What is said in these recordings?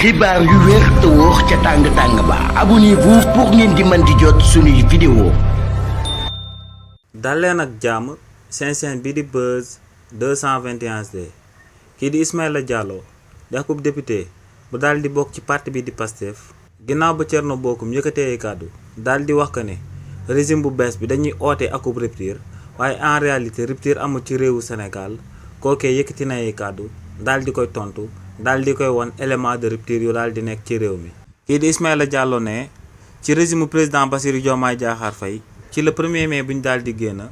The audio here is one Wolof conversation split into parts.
xibaar yu wér te wóor ca tàng ba abonnez-vous pour ngeen di mën di jot suñuy vidéo. dal leen ak jàmm seen chaîne bi di Buzz 221D kii di Ismaïla Diallo di akub député bu daal di bokk ci parti bi di Pastef ginnaaw ba Thierno Bocoum yëkkatee ay kàddu daal di wax que ne régime bu bees bi dañuy oote akub rupture waaye en réalité rupture amul ci réewu Sénégal kookee yëkkati na ay kàddu daal di koy tontu. daal di koy won élément de rupture yu daal di nekk ci réew mi. kii di Ismaïla Diallo ne ci régime président Bassirou Diomaye Diakhar Faye ci le 1er mai bu ñu daal di génn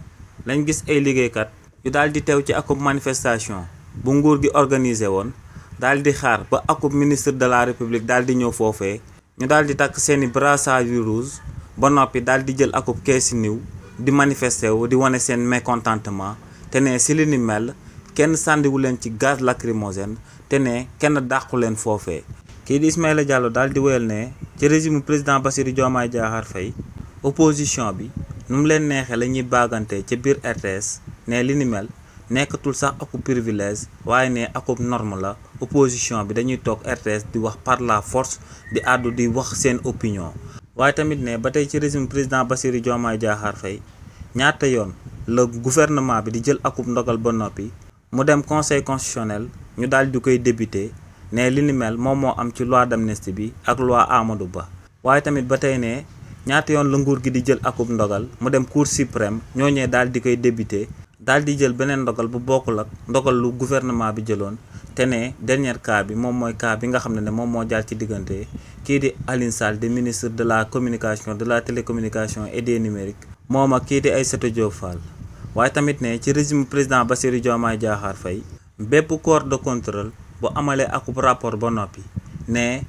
lañ gis ay liggéeykat yu daal di teew ci akub manifestation bu nguur gi organisé woon daal di xaar ba akub ministre de la république daal di ñëw foofee ñu daal di takk seeni brassard yu rouge ba noppi daal di jël akub keesi niw di manifester wu di wane seen mécontentement te ne si li ni mel kenn sàndiwu leen ci gaz lacrymogène te ne kenn dàqu leen foofee. kii di Ismaïla Diallo daal di wéyal ne ci régime président Bassirou Diomaye Diakhar Faye opposition bi nu mu leen neexee la ñuy baagante ca biir RTS ne li ni mel nekkatul sax akub privilège waaye ne akub norme la opposition bi dañuy toog RTS di wax par la force di àddu di wax seen opinion. waaye tamit ne ba tey ci régime président Bassirou Diomaye Diakhar Faye ñaata yoon la gouvernement bi di jël akub ndogal ba noppi mu dem conseil constitutionnel ñu daal di koy débuté ne li ni mel moom moo am ci loi d'amnistie bi ak loi Amadou Ba. waaye tamit ba tey ne ñaata yoon la nguur gi di jël akub ndogal mu dem cour suprême ñooñee daal di koy débuté daal di jël beneen ndogal bu bokkul ak ndogal lu gouvernement bi jëloon te ne dernier cas bi moom mooy cas bi nga xam ne moom moo jaar ci diggante kii di Alioune Sall di ministre de la communication de la télécommunication et des numériques moom ak kii di Aïssatou Diop Fall. waaye tamit ne ci régime président Bassirou Diomaye Diakhar Faye bépp corps de contrôle bu amalee akub rapport ba noppi ne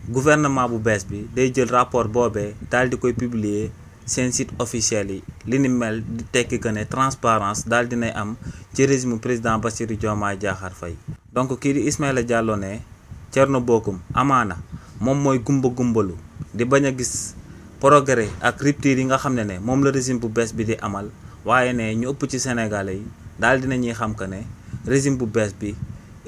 gouvernement bu bees bi day jël rapport boobee daal di koy publier seen site officiel yi li ni mel di tekki que ne transparence daal dinay am ci régime président Bassirou Diomaye Diakhar Faye. donc kii di Ismaïla Diallo ne Thierno Bocoum amaana moom mooy gumbalu di bañ a gis progrès ak rupture yi nga xam ne moom la régime bu bees bi di amal. waaye ne ñu ëpp ci Sénégalais yi daal dinañuy xam que ne régime bu bees bi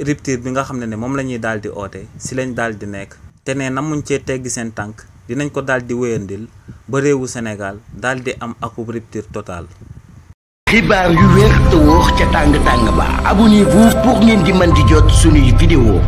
rupture bi nga xam ne moom la ñuy daal di oote si lañ daal di nekk te ne namuñ cee teggi seen tànk dinañ ko daal di wéyandil ba réewu Sénégal daal di am akub rupture totale. xibaar yu wér te wóor ca tàng ba abonnez-vous pour ngeen di mën di jot suñuy vidéo.